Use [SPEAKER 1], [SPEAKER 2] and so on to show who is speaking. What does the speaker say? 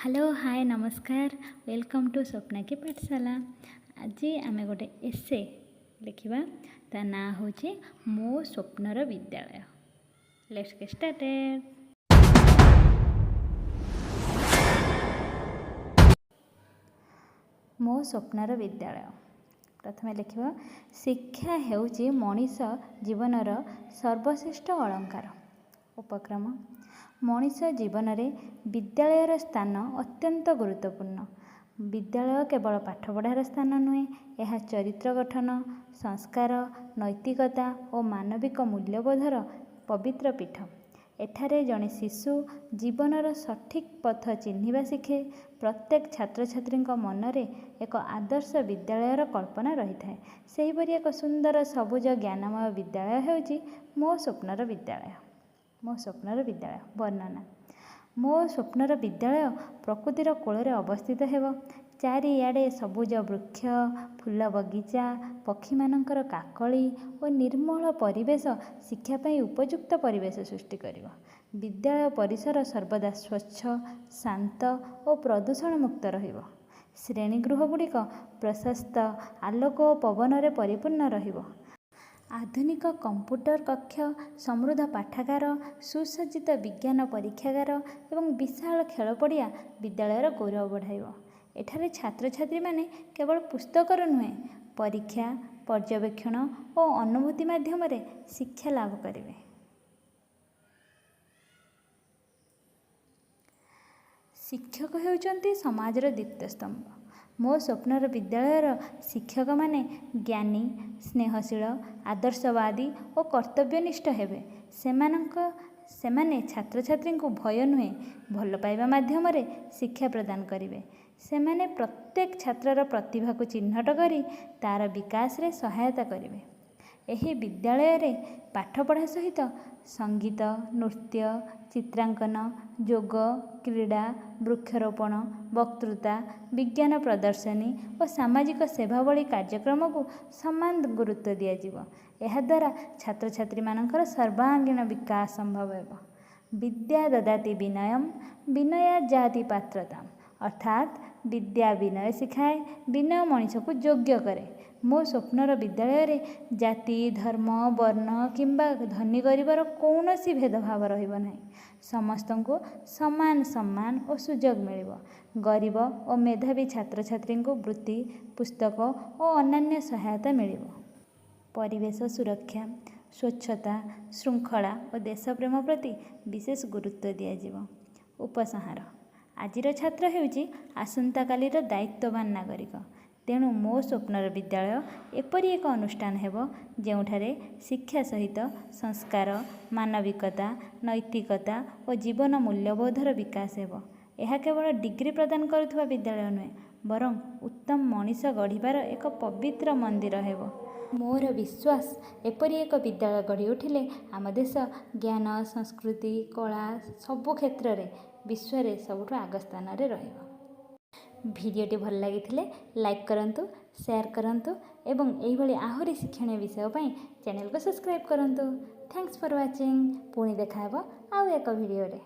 [SPEAKER 1] Hello, ହାଏ, ନମସ୍କାର। Welcome to ସ୍ୱପ୍ନାକି Pathshala. ଆଜି ଆମେ ଗୋଟେ ଏସେ ଲେଖିବା। ତା ନାଁ ହେଉଛି ମୋ ସ୍ୱପ୍ନର ବିଦ୍ୟାଳୟ। Let's get started. ମୋ ସ୍ୱପ୍ନର ବିଦ୍ୟାଳୟ। ପ୍ରଥମେ ଲେଖିବ, ଶିକ୍ଷା ହେଉଛି ମଣିଷ ଜୀବନର ସର୍ବଶ୍ରେଷ୍ଠ ଅଳଙ୍କାର। ଉପକ୍ରମ: ମଣିଷ ଜୀବନରେ ବିଦ୍ୟାଳୟର ସ୍ଥାନ ଅତ୍ୟନ୍ତ ଗୁରୁତ୍ୱପୂର୍ଣ୍ଣ। ବିଦ୍ୟାଳୟ କେବଳ ପାଠପଢ଼ାର ସ୍ଥାନ ନୁହେଁ, ଏହା ଚରିତ୍ର ଗଠନ, ସଂସ୍କାର, ନୈତିକତା ଓ ମାନବିକ ମୂଲ୍ୟବୋଧର ପବିତ୍ର ପୀଠ। ଏଠାରେ ଜଣେ ଶିଶୁ ଜୀବନର ସଠିକ୍ ପଥ ଚିହ୍ନିବା ଶିଖେ। ପ୍ରତ୍ୟେକ ଛାତ୍ରଛାତ୍ରୀଙ୍କ ମନରେ ଏକ ଆଦର୍ଶ ବିଦ୍ୟାଳୟର କଳ୍ପନା ରହିଥାଏ। ସେହିପରି ଏକ ସୁନ୍ଦର, ସବୁଜ, ଜ୍ଞାନମୟ ବିଦ୍ୟାଳୟ ହେଉଛି ମୋ ସ୍ୱପ୍ନର ବିଦ୍ୟାଳୟ। ମୋ ସ୍ୱପ୍ନର ବିଦ୍ୟାଳୟ ବର୍ଣ୍ଣନା: ମୋ ସ୍ୱପ୍ନର ବିଦ୍ୟାଳୟ ପ୍ରକୃତିର କୋଳରେ ଅବସ୍ଥିତ ହେବ। ଚାରିଆଡ଼େ ସବୁଜ ବୃକ୍ଷ, ଫୁଲ ବଗିଚା, ପକ୍ଷୀମାନଙ୍କର କାକଳି ଓ ନିର୍ମଳ ପରିବେଶ ଶିକ୍ଷା ପାଇଁ ଉପଯୁକ୍ତ ପରିବେଶ ସୃଷ୍ଟି କରିବ। ବିଦ୍ୟାଳୟ ପରିସର ସର୍ବଦା ସ୍ୱଚ୍ଛ, ଶାନ୍ତ ଓ ପ୍ରଦୂଷଣ ମୁକ୍ତ ରହିବ। ଶ୍ରେଣୀଗୃହଗୁଡ଼ିକ ପ୍ରଶସ୍ତ, ଆଲୋକ ଓ ପବନରେ ପରିପୂର୍ଣ୍ଣ ରହିବ। ଆଧୁନିକ କମ୍ପ୍ୟୁଟର କକ୍ଷ, ସମୃଦ୍ଧ ପାଠାଗାର, ସୁସଜ୍ଜିତ ବିଜ୍ଞାନ ପରୀକ୍ଷାଗାର ଏବଂ ବିଶାଳ ଖେଳ ପଡ଼ିଆ ବିଦ୍ୟାଳୟର ଗୌରବ ବଢ଼ାଇବ। ଏଠାରେ ଛାତ୍ରଛାତ୍ରୀମାନେ କେବଳ ପୁସ୍ତକରୁ ନୁହେଁ, ପରୀକ୍ଷା, ପର୍ଯ୍ୟବେକ୍ଷଣ ଓ ଅନୁଭୂତି ମାଧ୍ୟମରେ ଶିକ୍ଷା ଲାଭ କରିବେ। ଶିକ୍ଷକ ହେଉଛନ୍ତି ସମାଜର ଦ୍ୱିତୀୟ ସ୍ତମ୍ଭ। ମୋ ସ୍ୱପ୍ନର ବିଦ୍ୟାଳୟର ଶିକ୍ଷକମାନେ ଜ୍ଞାନୀ, ସ୍ନେହଶୀଳ, ଆଦର୍ଶବାଦୀ ଓ କର୍ତ୍ତବ୍ୟନିଷ୍ଠ ହେବେ। ସେମାନେ ଛାତ୍ରଛାତ୍ରୀଙ୍କୁ ଭୟ ନୁହେଁ, ଭଲ ପାଇବା ମାଧ୍ୟମରେ ଶିକ୍ଷା ପ୍ରଦାନ କରିବେ। ସେମାନେ ପ୍ରତ୍ୟେକ ଛାତ୍ରର ପ୍ରତିଭାକୁ ଚିହ୍ନଟ କରି ତା'ର ବିକାଶରେ ସହାୟତା କରିବେ। ଏହି ବିଦ୍ୟାଳୟରେ ପାଠପଢ଼ା ସହିତ ସଙ୍ଗୀତ, ନୃତ୍ୟ, ଚିତ୍ରାଙ୍କନ, ଯୋଗ, କ୍ରୀଡ଼ା, ବୃକ୍ଷରୋପଣ, ବକ୍ତୃତା, ବିଜ୍ଞାନ ପ୍ରଦର୍ଶନୀ ଓ ସାମାଜିକ ସେବା ଭଳି କାର୍ଯ୍ୟକ୍ରମକୁ ସମାନ ଗୁରୁତ୍ୱ ଦିଆଯିବ। ଏହାଦ୍ୱାରା ଛାତ୍ରଛାତ୍ରୀମାନଙ୍କର ସର୍ବାଙ୍ଗୀନ ବିକାଶ ସମ୍ଭବ ହେବ। ବିଦ୍ୟା ଦଦାତି ବିନୟମ୍, ବିନୟାତ୍ ଜାତି ପାତ୍ରତାମ୍। ଅର୍ଥାତ୍ ବିଦ୍ୟା ବିନୟ ଶିଖାଏ, ବିନୟ ମଣିଷକୁ ଯୋଗ୍ୟ କରେ। ମୋ ସ୍ୱପ୍ନର ବିଦ୍ୟାଳୟରେ ଜାତି, ଧର୍ମ, ବର୍ଣ୍ଣ କିମ୍ବା ଧନୀ ଗରିବର କୌଣସି ଭେଦଭାବ ରହିବ ନାହିଁ। ସମସ୍ତଙ୍କୁ ସମାନ ସମ୍ମାନ ଓ ସୁଯୋଗ ମିଳିବ। ଗରିବ ଓ ମେଧାବୀ ଛାତ୍ରଛାତ୍ରୀଙ୍କୁ ବୃତ୍ତି, ପୁସ୍ତକ ଓ ଅନ୍ୟାନ୍ୟ ସହାୟତା ମିଳିବ। ପରିବେଶ ସୁରକ୍ଷା, ସ୍ୱଚ୍ଛତା, ଶୃଙ୍ଖଳା ଓ ଦେଶପ୍ରେମ ପ୍ରତି ବିଶେଷ ଗୁରୁତ୍ୱ ଦିଆଯିବ। ଉପସଂହାର: ଆଜିର ଛାତ୍ର ହେଉଛି ଆସନ୍ତାକାଲିର ଦାୟିତ୍ୱବାନ ନାଗରିକ। ତେଣୁ ମୋ ସ୍ୱପ୍ନର ବିଦ୍ୟାଳୟ ଏପରି ଏକ ଅନୁଷ୍ଠାନ ହେବ, ଯେଉଁଠାରେ ଶିକ୍ଷା ସହିତ ସଂସ୍କାର, ମାନବିକତା, ନୈତିକତା ଓ ଜୀବନ ମୂଲ୍ୟବୋଧର ବିକାଶ ହେବ। ଏହା କେବଳ ଡିଗ୍ରୀ ପ୍ରଦାନ କରୁଥିବା ବିଦ୍ୟାଳୟ ନୁହେଁ, ବରଂ ଉତ୍ତମ ମଣିଷ ଗଢ଼ିବାର ଏକ ପବିତ୍ର ମନ୍ଦିର ହେବ। ମୋର ବିଶ୍ୱାସ, ଏପରି ଏକ ବିଦ୍ୟାଳୟ ଗଢ଼ି ଉଠିଲେ ଆମ ଦେଶ ଜ୍ଞାନ, ସଂସ୍କୃତି, କଳା ସବୁ କ୍ଷେତ୍ରରେ ବିଶ୍ୱରେ ସବୁଠୁ ଆଗ ସ୍ଥାନରେ ରହିବ। ଭିଡ଼ିଓଟି ଭଲ ଲାଗିଥିଲେ ଲାଇକ୍ କରନ୍ତୁ, ସେୟାର କରନ୍ତୁ ଏବଂ ଏଇଭଳି ଆହୁରି ଶିକ୍ଷଣୀୟ ବିଷୟ ପାଇଁ ଚ୍ୟାନେଲକୁ ସବସ୍କ୍ରାଇବ୍ କରନ୍ତୁ। Thanks for watching. ପୁଣି ଦେଖାହେବ ଆଉ ଏକ ଭିଡ଼ିଓରେ।